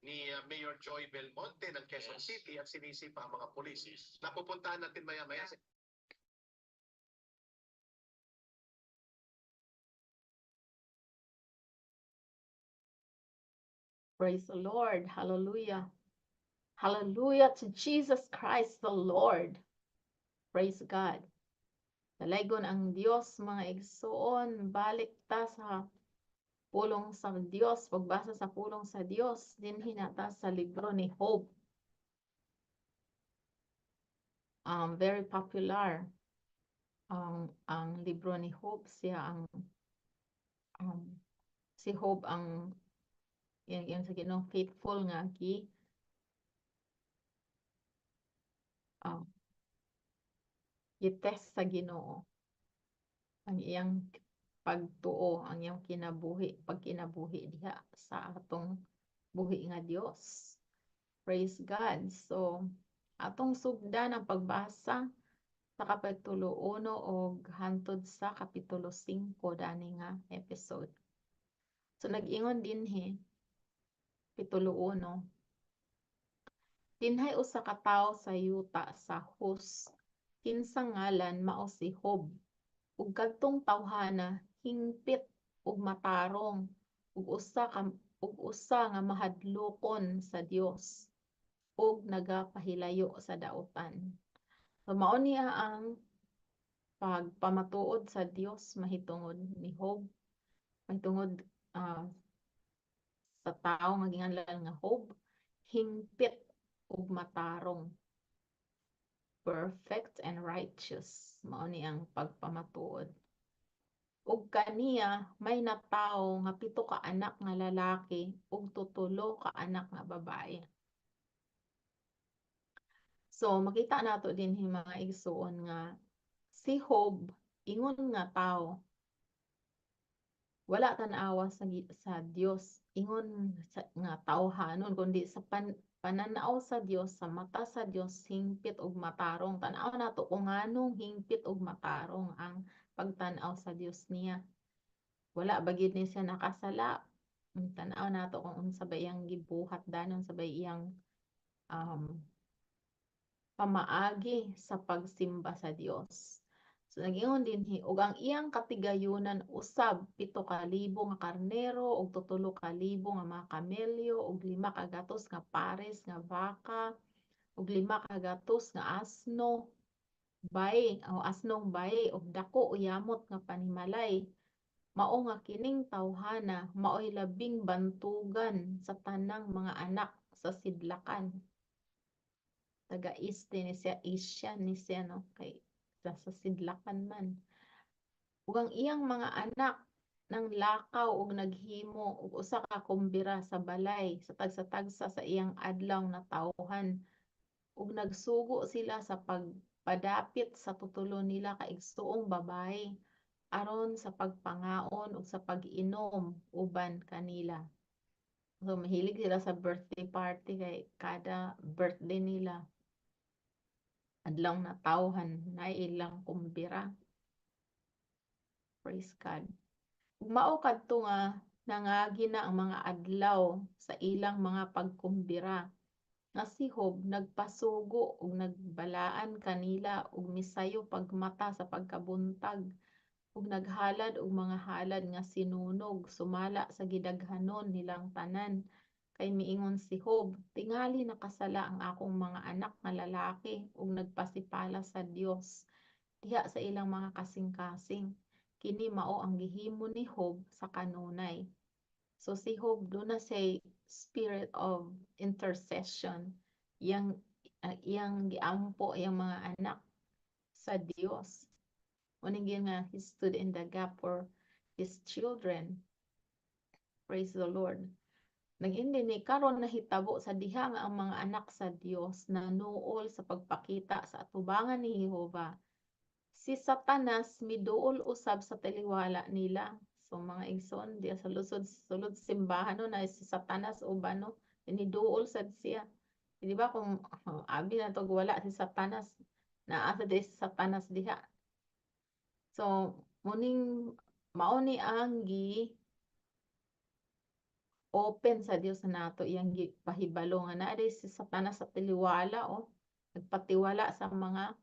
Ni Mayor Joy Belmonte ng Quezon City at sinisi pa ang mga pulis. Napupuntahan natin maya-maya. Praise the Lord. Hallelujah. Hallelujah to Jesus Christ the Lord. Praise God. Dalaygon ang Dios, mga igsuon. Balik ta sa pulong sa Dios, pagbasa sa pulong sa Dios dinhi na ta sa libro ni Job. Very popular ang libro ni Job. Siya ang si Job ang yan sa Ginoo, faithful nga gi gitest sa Ginoo ang iyang pagtuo, ang iyang kinabuhi, pagkinabuhi diha sa atong buhi nga Dios. Praise God. So atong sugdan ang pagbasa sa Kapitulo 1 og hantod sa Kapitulo 5 dani nga episode. So nag-ingon dinhi, Kapitulo 1. Dinhay usa ka tawo sa yuta sa Hus, kinsa ngalan mao si Job. Ug kadtong tawhana hingpit ug matarong ug usa nga mahadlokon sa Dios ug nagapahilayo sa dautan. So mao niya ang pagpamatuod sa Dios mahitungod ni Job, mahitungod sa tawo nga ginganlan nga Job, hingpit ug matarong. Perfect and righteous. Mao ni ang pagpamatuod. Ug kaniya may natawo nga 7 ka anak nga lalaki ug 7 ka anak nga babae. So makita nato dinhi, mga igsuon, nga si Job ingon nga tawo, wala tan-awa sa Dios ingon sa, nga tawhanon, kundi sa pananaw sa Dios, sa mata sa Dios, hingpit ug matarong. Tan-aw nato kung nganong hingpit ug matarong ang pagtan-aw sa Dios niya. Wala ba gyud ni siya nakasala? Tan-aw nato kung unsa ba iyang gibuhat danon, sa ba iyang pamaagi sa pagsimba sa Dios. So nag-ingon dinhi, ug ang iyang katigayunan usab 7,000 nga karnero ug 7,000 nga mga kamelyo ug 500 nga pares nga baka ug 500 nga asno bay o asnong bay ug dako o yamot nga panimalay. Mao nga kining tawhana maoy labing bantugan sa tanang mga anak sa sidlakan. Taga East ni siya, Asian ni siya, no, kay sa sidlakan man. Ug ang iyang mga anak nang lakaw ug naghimo og usa ka kumbira sa balay sa tagsa-tagsa sa iyang adlaw na tawhan, ug nagsugo sila sa pagpadapit sa tutulo nila ka igsuong babae aron sa pagpangaon ug sa pag-inom uban kanila. So mahilig sila sa birthday party kay kada birthday nila, adlaw na tawhan, na ilang kumbira. Praise God. Ug mao kadto nga nangagi na ang mga adlaw sa ilang mga pagkumbira nga si Job nagpasugo ug nagbalaan kanila ug misayo pagmata sa pagkabuntag ug naghalad og mga halad nga sinunog sumala sa gidaghanon nilang tanan. Kay miingon si Job, "Tingali nakasala ang akong mga anak nga lalaki ug nagpasipala sa Dios diha sa ilang mga kasing-kasing." Kini mao ang gihimo ni Job sa kanunay. So si Job duna say spirit of intercession. Iyang giampo iyang mga anak sa Dios. Uning nga he stood in the gap for his children. Praise the Lord. Nag-indi ni karon nahitabo sa diha nga ang mga anak sa Dios nanuol sa pagpakita sa atubangan ni Jehova. Si Satanas miduol usab sa taliwala nila. So mga igsoon, diya sa lusod sulod simbahan, no, na si Satanas uban, no, niduol sad siya. Di ba kung abi na to wala si Satanas, naa sa di si Satanas diha. So muning mao ni ang gi Open sa Dios nato iyang gipahibalo nga naa si Satanas sa taliwala, oh, nagpatiwala sa mga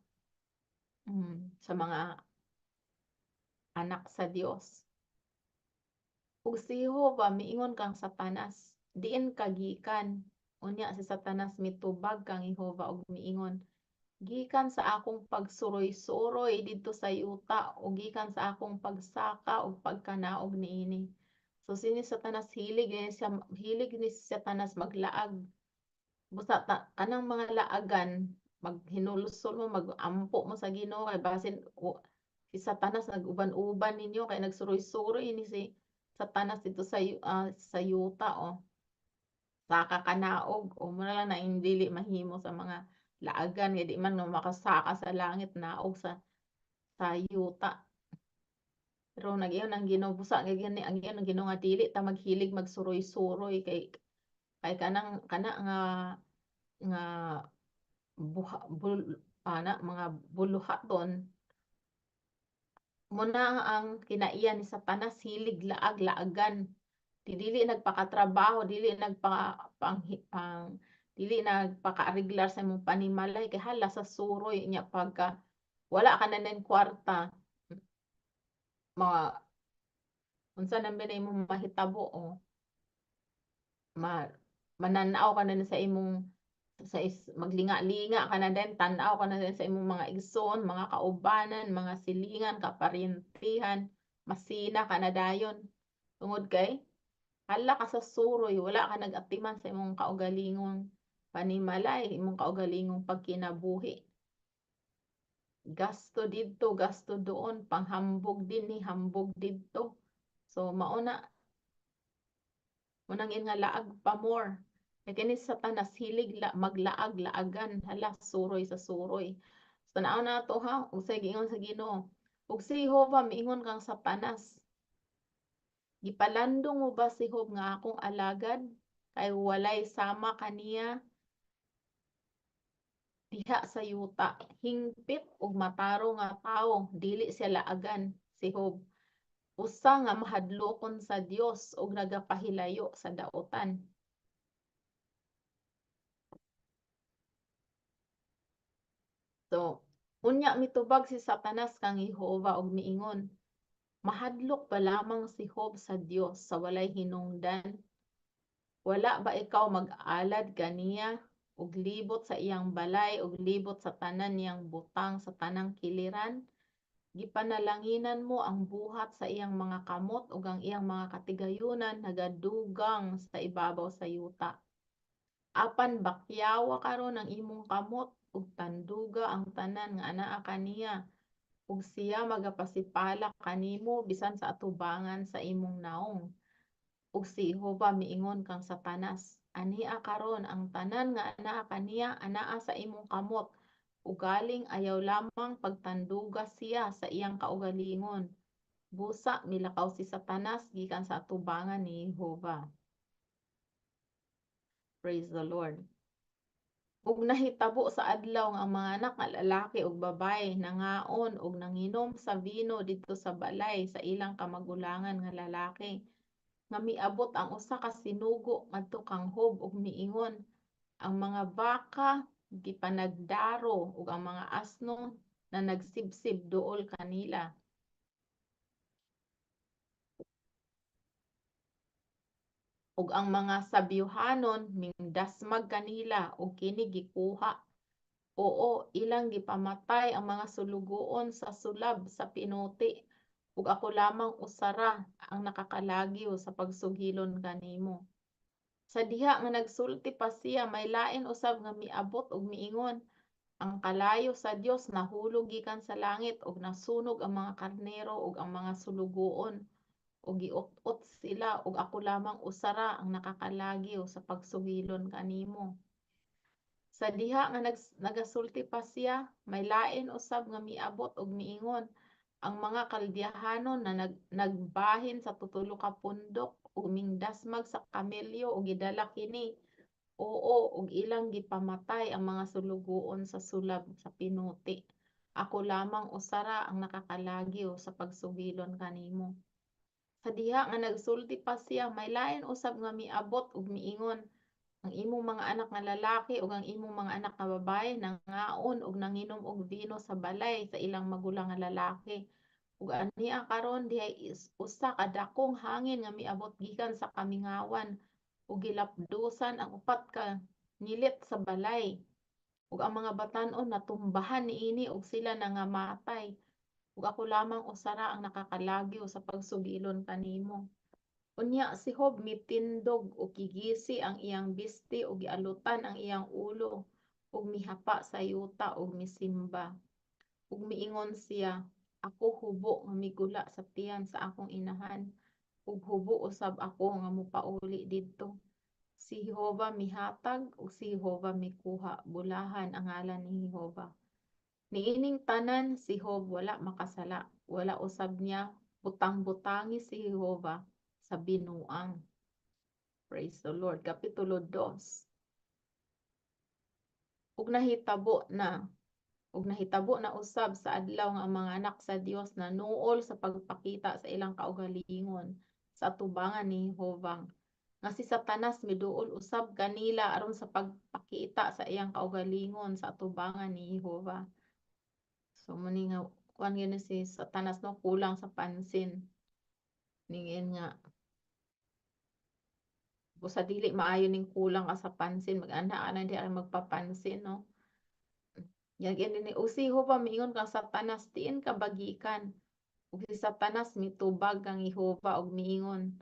anak sa Dios. Ug si Jehova miingon kang Satanas, "Diin ka gikan?" Unya si Satanas mitubag kang Jehova ug miingon, "Gikan sa akong pagsuroy-suroy didto sa yuta ug gikan sa akong pagsaka ug pagkanaog niini." So sini Satanas, hilig ni siya, hilig ni si Satanas maglaag. Busa ta, kanang mga laagan, maghinulsol mo, magampo mo sa Ginoo kay basin si Satanas nag-uban-uban ninyo kay nagsuroy-suroy ni si Satanas dito sa yuta, oh. Saka kanaog o mo na lang na dili mahimo sa mga laagan kay di man no makasaka sa langit, naog sa yuta. Pero nag-ingon ang Ginoo, busa nga gani ang ingon ang Ginoo nga dili ta maghilig magsuroy-suroy kay kanang kana nga nga buha bul, ana mga buluhaton muna ang kinaiya ni Satanas, hilig laag laagan. Di dili nagpakatrabaho, dili nagpa pang, pang dili nagpakaariglar sa imong panimalay kay hala sa suroy nya. Pagka wala ka na nin kwarta, mga unsa na ba na imong mahitabo, oh, mananaw ka na sa imong sa is, maglinga-linga ka na din, tan-aw ka na din sa imong mga igsoon, mga kaubanan, mga silingan, kaparentihan, masina ka na dayon. Tungod kay hala ka sa suroy, wala ka nag-atiman sa imong kaugalingong panimalay, imong kaugalingong pagkinabuhi. Gasto didto, gasto doon, panghambog dinhi, hambog didto. So mauna unang nga laag pa more. Kay kini Satanas hilig la, maglaag laagan, hala suroy sa suroy. So tanaw na to ha, unsay giingon sa Ginoo. Ug si Jehova miingon kang Satanas, "Gipalandong mo ba si Job nga akong alagad kay walay sama kaniya diha sa yuta? Hingpit ug matarong nga tawo, dili siya laagan si Job. Usa nga mahadlokon sa Dios ug nagapahilayo sa daotan." So, unya mitubag si Satanas kang Jehova og miingon, "Mahadlok ba lamang si Job sa Dios sa walay hinungdan? Wala ba ikaw mag-alad kaniya ug libot sa iyang balay ug libot sa tanan niyang butang sa tanang kiliran? Gipanalanginan mo ang buhat sa iyang mga kamot ug ang iyang mga katigayunan nagadugang sa ibabaw sa yuta. Apan bakyawa karon ang imong kamot ug tanduga ang tanan nga anaa kaniya, ug siya magapasipala kanimo bisan sa atubangan sa imong naong." Ug si Jehova miingon kang Satanas, "Ania karon ang tanan nga anaa kaniya anaa sa imong kamot, ugaling ayaw lamang pagtanduga siya sa iyang kaugalingon." Busa milakaw si Satanas gikan sa atubangan ni Jehova. Praise the Lord. Ug nahitabo sa adlaw nga ang mga anak nga lalaki ug babaye nangaon ug nanginom sa vino didto sa balay sa ilang kamagulangan nga lalaki, nga miabot ang usa ka sinugo ngadto kang Job ug miingon, "Ang mga baka gipanagdaro ug ang mga asno na nagsibsib duol kanila. Ug ang mga sabyuhanon mingdasmag kanila ug kini gikuha. Oo, ilang gipamatay ang mga sulugoon sa sulab sa pinuti ug ako lamang usa ra ang nakakalagyo sa pagsugilon kanimo." Sa diha nga nagsulti pa siya, may lain usab nga miabot ug miingon, "Ang kalayo sa Dios nahulog gikan sa langit ug nasunog ang mga karnero ug ang mga sulugoon ug giut-ot sila, ug ako lamang usa ra ang nakakalagyo sa pagsugilon kanimo." Sa diha nga nagasulti pa siya, may lain usab nga miabot ug miingon, "Ang mga Kaldehanon na nagbahin sa tutulo ka pundok ug mingdasmag sa kamelyo ug gidala kini. Oo, ug ilang gipamatay ang mga sulugoon sa sulab sa pinuti. Ako lamang usa ra ang nakakalagyo sa pagsugilon kanimo." Sa diha nga nagsulti pa siya, may lain usab nga miabot ug miingon, "Ang imong mga anak nga lalaki ug ang imong mga anak nga babaye nangaon ug nanginom og bino sa balay sa ilang magulang nga lalaki. Ug ania karon dihay usa ka dakong hangin nga miabot gikan sa kamingawan ug gilapdusan ang upat ka ngilit sa balay. Ug ang mga batan-on natumbahan niini ug sila nangamatay. Ug ako lamang usa ra ang nakakalagyo sa pagsugilon kanimo." Unya si Job mitindog ug gigisi ang iyang bisti ug gialutan ang iyang ulo ug mihapa sa yuta ug misimba. Ug miingon siya, "Ako hubo nga migula sa tiyan sa akong inahan, ug hubo usab ako nga mopauli didto. Si Jehova mihatag ug si Jehova mikuha, bulahan ang ngalan ni Jehova." Niining tanan si Job wala makasala, wala usab niya butang-butangi si Jehova sa binuang. Praise the Lord. Kapitulo 2. Ug nahitabo na usab sa adlaw nga ang mga anak sa Dios nanuol sa pagpakita sa ilang kaugalingon sa atubangan ni Jehova, nga si Satanas miduol usab kanila aron sa pagpakita sa iyang kaugalingon sa atubangan ni Jehova. So mao ni nga kuan gyud ni si Satanas, no, kulang sa pansin. Ningin nga busa dili maayo ning kulang ka sa pansin, mag-ana ka na di ay magpapansin, no. Yan ni ug si Jehova miingon kang Satanas, "Diin ka ba gikan?" Ug si Satanas mitubag kang Jehova ug miingon,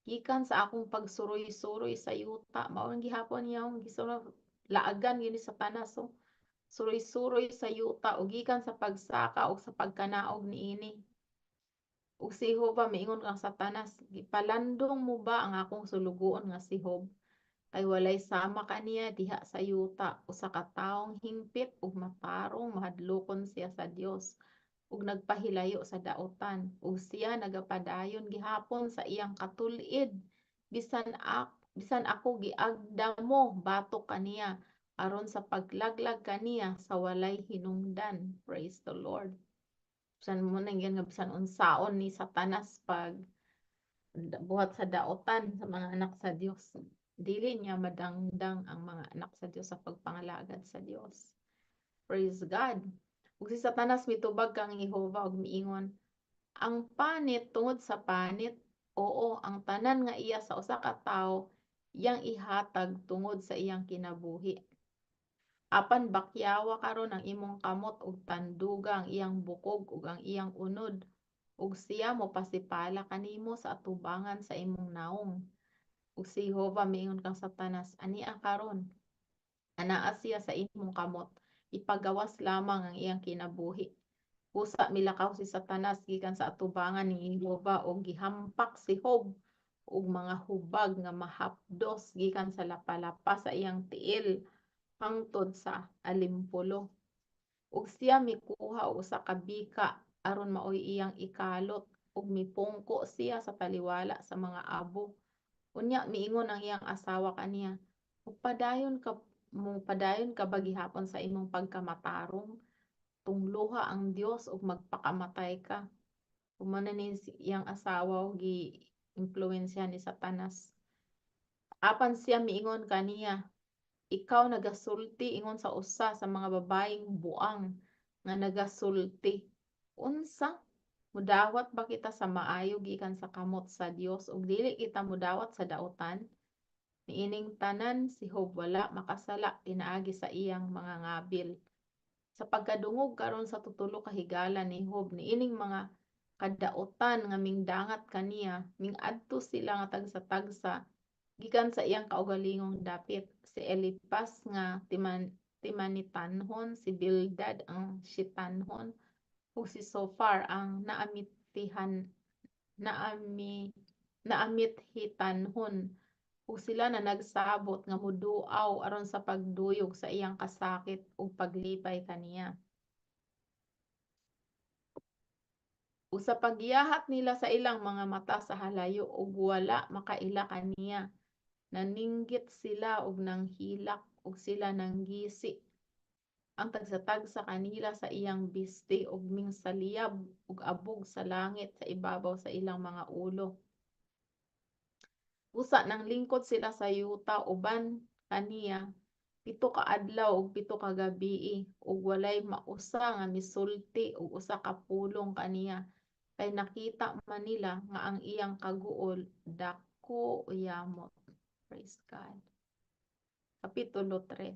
"Gikan sa akong pagsuroy-suroy sa yuta." Mao ang gihapon niya ang gisuro laagan gyud ni Satanas, oh. Suroy-suroy sa yuta ug gikan sa pagsaka ug sa pagkanaog niini. Ug si Jehova miingon kang Satanas, "Gipalandong mo ba ang akong sulugoon nga si Job? Kay walay sama kaniya diha sa yuta, usa ka tawong hingpit ug matarong, mahadlokon siya sa Dios ug nagpahilayo sa daotan, ug siya nagapadayon gihapon sa iyang katul-id bisan ako giagda mo batok kaniya aron sa paglaglag kaniya sa walay hinungdan." Praise the Lord. Bisan mo nang nga bisan unsaon ni Satanas pag buhat sa daotan sa mga anak sa Dios, dili niya madangdang ang mga anak sa Dios sa pagpangalagad sa Dios. Praise God. Ug si Satanas mitubag kang Jehova ug miingon, "Ang panit tungod sa panit, oo, ang tanan nga iya sa usa ka tawo iyang ihatag tungod sa iyang kinabuhi. Apan bakyawa karon ang imong kamot ug tanduga ang iyang bukog ug ang iyang unod, ug siya mopasipala kanimo sa atubangan sa imong nawong." Ug si Jehova miingon kang Satanas, "Ania karon, anaa siya sa imong kamot, ipagawas lamang ang iyang kinabuhi." Busa milakaw si Satanas gikan sa atubangan ni Jehova ug gihampak si Job og mga hubag nga mahapdos gikan sa lapalapa sa iyang tiil hangtod sa alimpulo. Ug siya mikuha og usa ka bika aron maoy iyang ikalot ug mipungko siya sa taliwala sa mga abo. Unya miingon ang iyang asawa kaniya, "Mopadayon ka ba gihapon sa imong pagkamatarong? Tungloha ang Dios ug magpakamatay ka." Human na ni iyang asawa gi impluwensya ni Satanas. Apan siya miingon kaniya, "Ikaw nagasulti ingon sa usa sa mga babayeng buang nga nagasulti. Unsa? Mudawat ba kita sa maayo gikan sa kamot sa Dios ug dili kita mudawat sa daotan?" Niining tanan si Job wala makasala pinaagi sa iyang mga ngabil. Sa pagkadungog karon sa tutulo ka higala ni Job niining mga kadaotan nga mingdangat kaniya, mingadto sila nga tagsa-tagsa gikan sa iyang kaugalingong dapit, si Eliphaz nga Temanitanhon, si Bildad ang Shuhitanhon, ug si Zophar ang Naamithitanhon, ug sila na nagsabot nga moduaw aron sa pagduyog sa iyang kasakit ug paglipay kaniya. Ug sa pagyahat nila sa ilang mga mata sa halayo ug wala makaila kaniya, naninggit sila ug nanghilak ug sila nanggisi. Ang tagsa-tagsa kanila sa iyang biste ug mingsaliyab og abog sa langit sa ibabaw sa ilang mga ulo. Busa nanglingkod sila sa yuta uban kaniya 7 ka adlaw ug 7 ka gabii, ug walay mausa nga misulti og usa ka pulong kaniya, kay nakita man nila nga ang iyang kaguol dako yamot. Praise God. Kapitulo 3.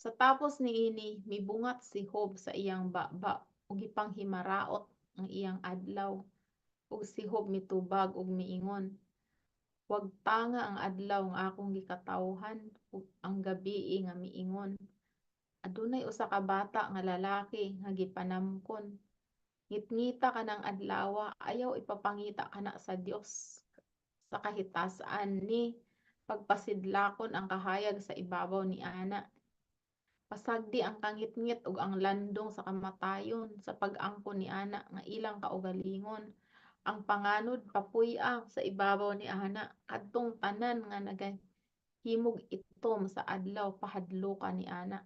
Sa tapos niini, mibungat si Job sa iyang baba ug gipanghimaraot ang iyang adlaw. Ug si Job mitubag ug miingon, "Wag tanga ang adlaw nga akong gikatawhan ug ang gabii nga miingon, 'Adunay usa ka bata nga lalaki nga gipanamkon.' Ngitngita kanang adlawa, ayaw ipapangita kana sa Dios sa kahitasan ni pagpasidlakon ang kahayag sa ibabaw ni ana. Pasagdi ang kangitngit ug ang landong sa kamatayon sa pag-angkon ni ana nga ilang kaugalingon. Ang panganod papuy-a sa ibabaw ni ana, kadtong tanan nga nagahimog itom sa adlaw pahadloka ni ana.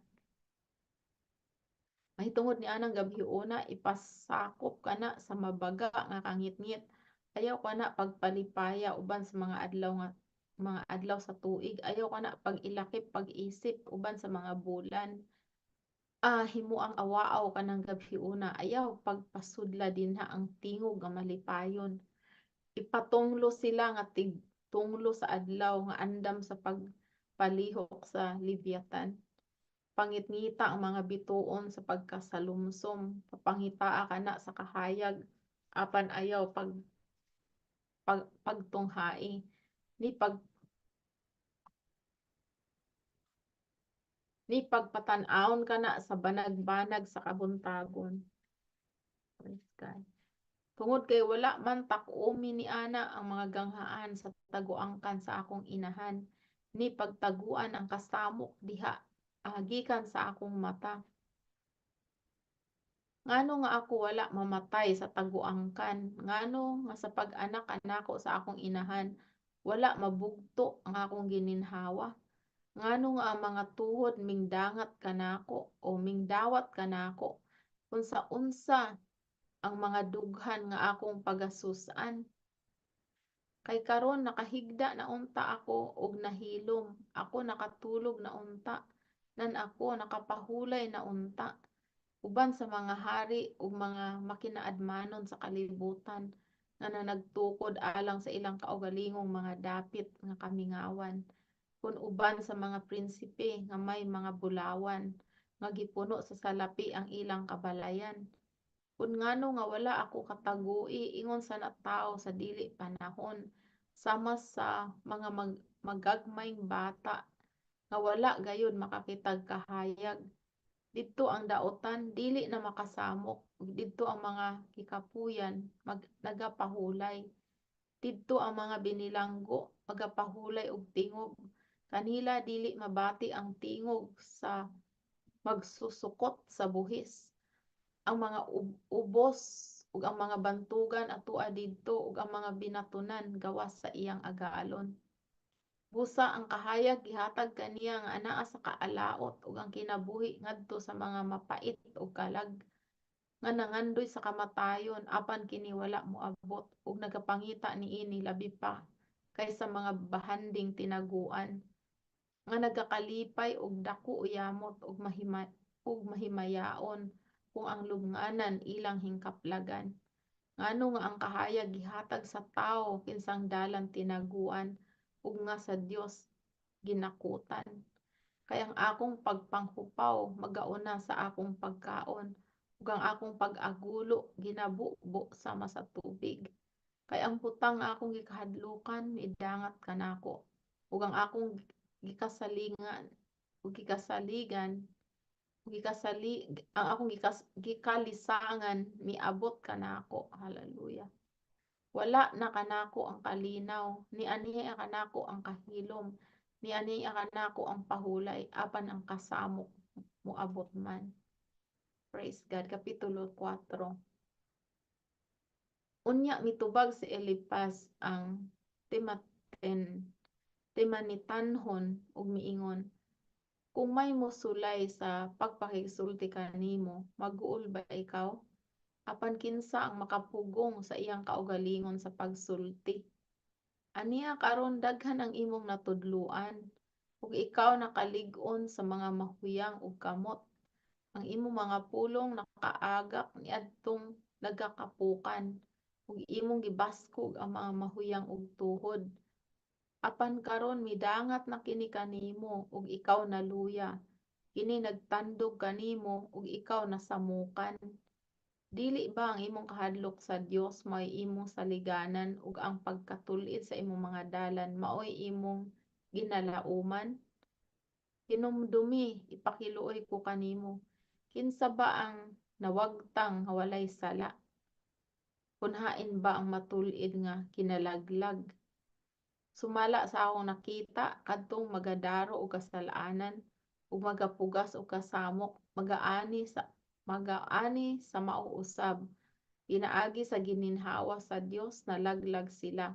Mahitungod ni anang gabhiona, ipasakop kana sa mabaga nga kangitngit. Ayaw kana pagpalipaya uban sa mga adlaw sa tuig, ayaw kana pag-ilakip pag-isip uban sa mga bulan. Himuang awaaw kanang gabhiona, ayaw pagpasudla dinha ang tingog nga malipayon. Ipatunglo sila nga tigtunglo sa adlaw nga andam sa pagpalihok sa Leviathan. Pangitngita ang mga bituon sa pagkasalumsom, papangitaa kana sa kahayag, apan ayaw pagtunghai ni pagpatan-awon kana sa banag-banag sa kabuntagon." Praise God. Tungod kay wala man tak-umi ni ana ang mga ganghaan sa taguangkan sa akong inahan, ni pagtaguan ang kasamok diha gikan sa akong mata. Ngano nga ako wala mamatay sa taguangkan? Ngano nga sa pag-anak kanako sa akong inahan, wala mabugto ang akong gininhawa? Ngano nga ang mga tuhod mingdangat kanako o mingdawat kanako? Kung sa unsa ang mga dughan nga akong pagasus-an? Kay karon nakahigda na unta ako og nahilom, ako nakatulog na unta, nan ako nakapahulay na unta, uban sa mga hari ug mga makinaadmanon sa kalibutan nga nanagtukod alang sa ilang kaugalingong mga dapit nga kamingawan, kun uban sa mga prinsipe nga may mga bulawan nga gipuno sa salapi ang ilang kabalayan. Kun ngano nga wala ako katagui ingon sa natawo sa dili panahon, sama sa mga magagmayng bata nga wala gayud makakitag kahayag. Didto ang daotan dili na makasamok, ug didto ang mga gikapuyan nagapahulay. Didto ang mga binilanggo magapahulay og tingog. Kanila dili mabati ang tingog sa magsusukot sa buhis. Ang mga ubos ug ang mga bantugan atoa didto, ug ang mga binatonan gawas sa iyang agalon. Busa ang kahayag gihatag kaniya nga anaa sa kaalaot, ug ang kinabuhi ngadto sa mga mapait og kalag, nga nangandoy sa kamatayon apan kini wala moabot, ug nagapangita niini labi pa kaysa mga bahanding tinaguan, nga nagakalipay og dako yamot ug mahimayaon kung ang lubnganan ilang hingkaplagan. Ngano nga ang kahayag gihatag sa tawo kinsang dalan tinaguan, ug nga sa Dios ginakutan? Kay ang akong pagpanghupaw magauna sa akong pagkaon, ug ang akong pag-agulo ginabubo sama sa tubig. Kay ang butang nga akong gikahadlukan midangat kanako, ug ang akong gikasalingan ug gikasaligan ug gikasali ang akong gikalisangan miabot kanako. Hallelujah. Wala na kanako ang kalinaw, nianiya kanako ang kahilom, nianiya kanako ang pahulay, apan ang kasamok moabot man. Praise God. Kapitulo 4. Unya mitubag si Eliphaz ang Temanitanhon ug miingon, Kung may mosulay sa pagpakigsulti kanimo, maguol ba ikaw? Apan kinsa ang makapugong sa iyang kaugalingon sa pagsulti? Ania karon daghan ang imong natudloan, ug ikaw nakalig-on sa mga mahuyang ug kamot. Ang imong mga pulong nakaagak niadtong nagakapukan, ug imong gibaskog ang mga mahuyang ug tuhod. Apan karon midangat na kini kanimo ug ikaw naluya. Kini nagtandog kanimo ug ikaw nasamukan. Dili ba ang imong kahadlok sa Dios maoy imong saliganan ug ang pagkatul-id sa imong mga dalan maoy imong ginalauman? Hinumdumi, ipakiluoy ko kanimo. Kinsa ba ang nawagtang nga walay sala? Kun hain ba ang matul-id nga kinalaglag? Sumala sa akong nakita, kadtong magadaro og kasal-anan ug magapugas og kasamok, magaani sa mao usab. Pinaagi sa gininhawa sa Dios nalaglag sila.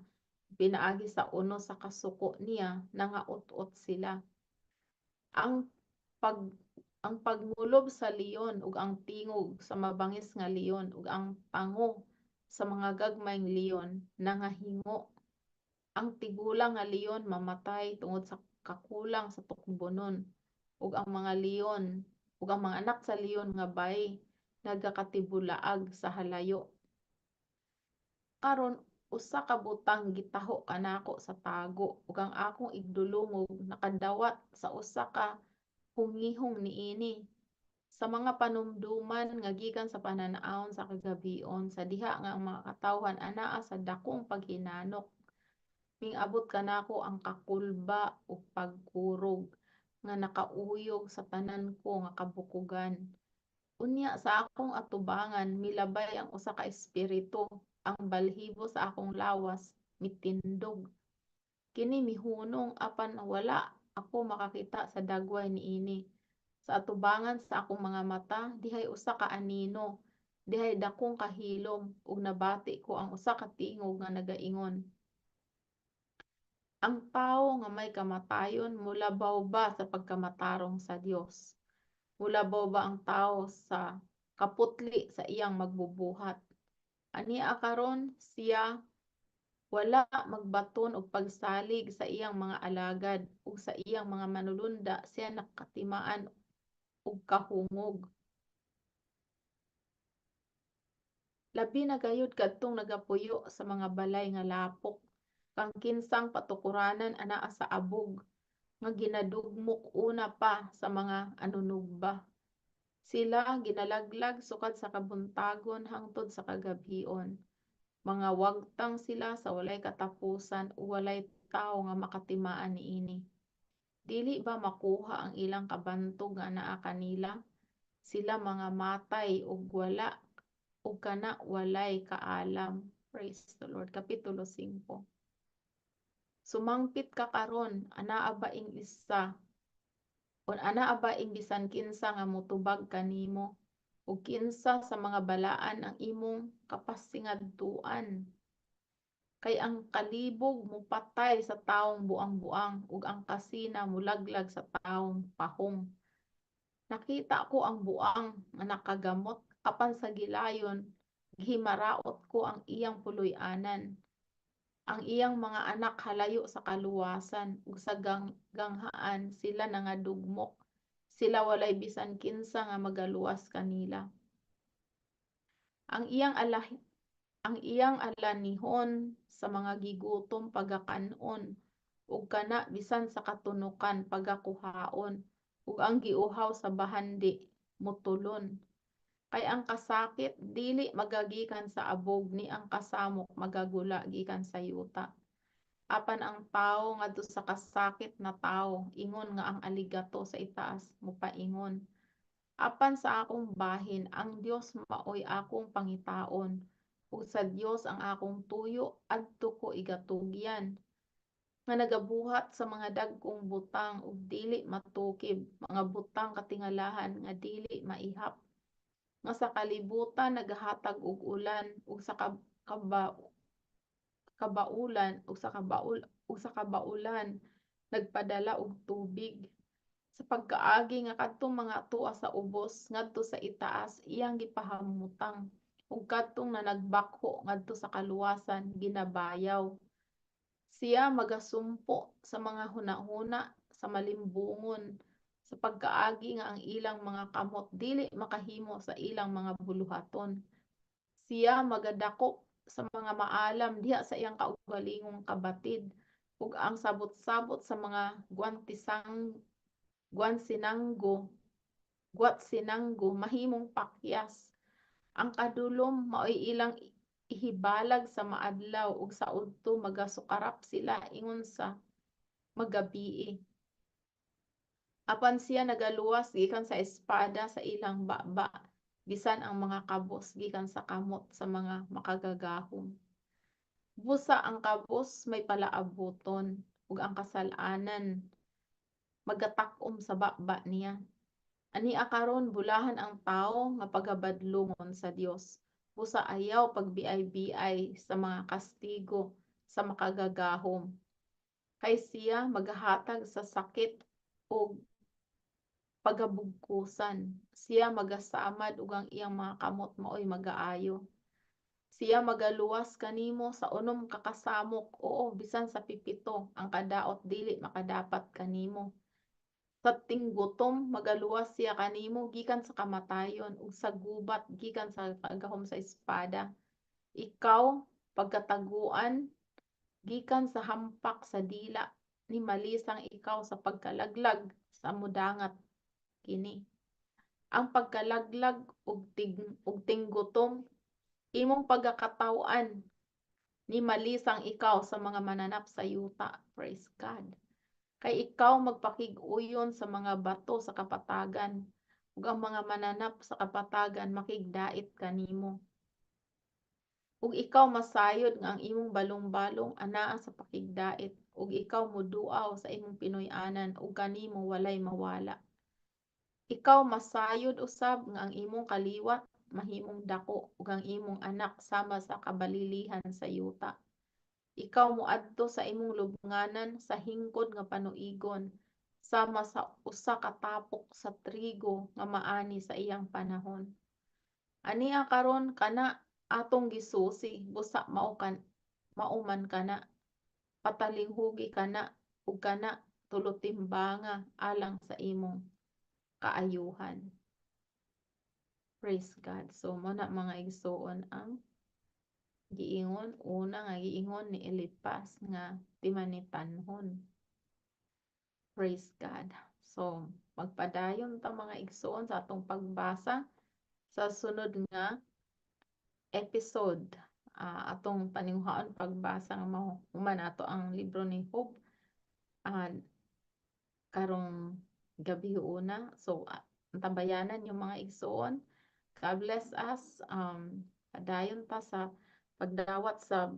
Pinaagi sa unos sa kasuko niya nangaut-ot sila. Ang pagngulob sa leon ug ang tingog sa mabangis nga leon ug ang tango sa mga gagmayng leon nangahingo. Ang tigulang nga leon mamatay tungod sa kakulang sa tukbonon, ug ang mga leon ug ang mga anak sa leon nga bay nagakatibulaag sa halayo. Karon usa ka butang gitaho kanako sa tago, ug ang akong igdulungog nakadawat sa usa ka hungihong niini. Sa mga panumduman nga gikan sa panan-awon sa kagabion, sa diha nga ang mga katawhan anaa sa dakong paghinanok, mingabot kanako ang kakulba ug pagkurog nga nakauyog sa tanan ko nga kabukogan. Unya sa akong atubangan milabay ang usa ka espiritu, ang balhibo sa akong lawas mitindog. Kini mihunong, apan wala ako makakita sa dagway niini. Sa atubangan sa akong mga mata dihay usa ka anino, dihay dakong kahilom, ug nabati ko ang usa ka tingog nga nagaingon: "Ang tawo nga may kamatayon molabaw ba sa pagkamatarong sa Dios? Molabaw ba ang tawo sa kaputli sa iyang magbubuhat? Ania karon siya wala magbaton og pagsalig sa iyang mga alagad, ug sa iyang mga manulunda siya nakatimaan og kahungog. Labi na gayud kadtong nagapuyo sa mga balay nga lapok, kang kinsang patukuranan anaa sa abog, nga ginadugmok una pa sa mga anunugba. Sila ginalaglag sukad sa kabuntagon hangtod sa kagabhion. Mga wagtang sila sa walay katapusan ug walay tawo nga makatimaan niini. Dili ba makuha ang ilang kabantog nga anaa kanila? Sila mga matay ug wala ug kana walay kaalam." Praise the Lord. Kapitulo 5. Sumangpit ka karon, anaa ba ing isa o anaa ba ing bisan kinsa nga motubag kanimo, ug kinsa sa mga balaan ang imong kapasingadtuan? Kay ang kalibog mopatay sa tawong buang-buang, ug ang kasina molaglag sa tawong pahong. Nakita ko ang buang nga nakagamot, apan sa gilayon gihimaraot ko ang iyang puloy-anan. Ang iyang mga anak halayo sa kaluwasan, ug sa ganghaan sila nangadugmok. Sila walay bisan kinsa nga magaluwas kanila. Ang iyang alanihon sa mga gigutom pagakan-on, ug kana bisan sa katunukan pagakuhaon, ug ang giuhaw sa bahandi motulon. Kay ang kasakit dili magagikan sa abog, ni ang kasamok magagula gikan sa yuta. Apan ang tawo ngadto sa kasakit na tawo, ingon nga ang aligato sa itaas mopaingon. Apan sa akong bahin, ang Dios maoy akong pangitaon, ug sa Dios ang akong tuyo, adto ko igatugyan. Nga nagabuhat sa mga dagkong butang ug dili matukib, mga butang katingalahan nga dili maihap. Nga sa kalibutan nagahatag og ulan, ug sa kabaulan ug sa kabaulan nagpadala og tubig. Sa pagkaagi nga kadtong mga tua sa ubos ngadto sa itaas iyang gipahamutang ug kadtong nanagbakho ngadto sa kaluwasan ginabayaw. Siya magasumpo sa mga hunahuna sa malimbungon sa pagkaagi nga ang ilang mga kamot dili makahimo sa ilang mga buluhaton. Siya magadakop sa mga maalam diha sa iyang kaugalingong kabatid ug ang sabot-sabot sa mga guwantisang guwansinanggo gwatsinanggo mahimong pakyas. Ang kadulom maoy ilang ihibalag sa maadlaw ug sa udto magasukarap sila ingon sa magabii. Apan siya nagaluwas gikan sa espada sa ilang baba, bisan ang mga kabos gikan sa kamot sa mga makagagahom. Busa ang kabos may palaabuton ug ang kasal-anan magatak-om sa baba niya. Ania karon bulahan ang tawo nga pagabadlungon sa Dios. Busa ayaw pagbiay-biay sa mga kastigo sa makagagahom. Kay siya magahatag sa sakit ug pagabugkusan. Siya magasamad ug ang iyang mga kamot maoy magaayo. Siya magaluwas kanimo sa unom ka kasamok, oo, bisan sa pipito ang kadaot dili makadapat kanimo. Sa tinggutom magaluwas siya kanimo gikan sa kamatayon ug sa gubat gikan sa paggahom sa espada. Ikaw pagkataguan gikan sa hampak sa dila, ni malisang ikaw sa pagkalaglag sa mudangat kini. Ang pagkalaglag ug tinggutom imong pagakataw-an, ni malisang ikaw sa mga mananap sa yuta. Praise God. Kay ikaw magpakig-uyon sa mga bato sa kapatagan, ug ang mga mananap sa kapatagan makigdait kanimo. Ug ikaw masayod nga ang imong balong-balong anaa sa pakigdait, ug ikaw moduaw sa imong pinuy-anan ug kanimo walay mawala. Ikaw masayod usab nga ang imong kaliwat mahimong dako ug ang imong anak sama sa kabalilihan sa yuta. Ikaw moadto sa imong lubnganan sa hingkod nga panuigon, sama sa usa ka tapok sa trigo nga maani sa iyang panahon. Ania karon kana atong gisusi, busa mao man kana, patalinghugi kana ug kana tulotimbanga alang sa imong kaayuhan. Praise God. So mao na, mga igsuon, ang giingon, una nga giingon ni Eliphaz nga Temanitanhon. Praise God. So magpadayon ta, mga igsuon, sa atong pagbasa sa sunod nga episode. Atong paninguhaon pagbasa nga mahuman ato ang libro ni Job karong gabi una. So antabayanan yung mga igsuon. God bless us. Padayon ta sa pagdawat sa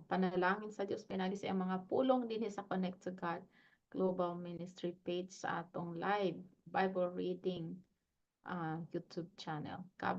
panalangin sa Dios pinaagi sa iyang mga pulong dinhi sa Connect to God Global Ministry page sa atong live Bible reading YouTube channel. God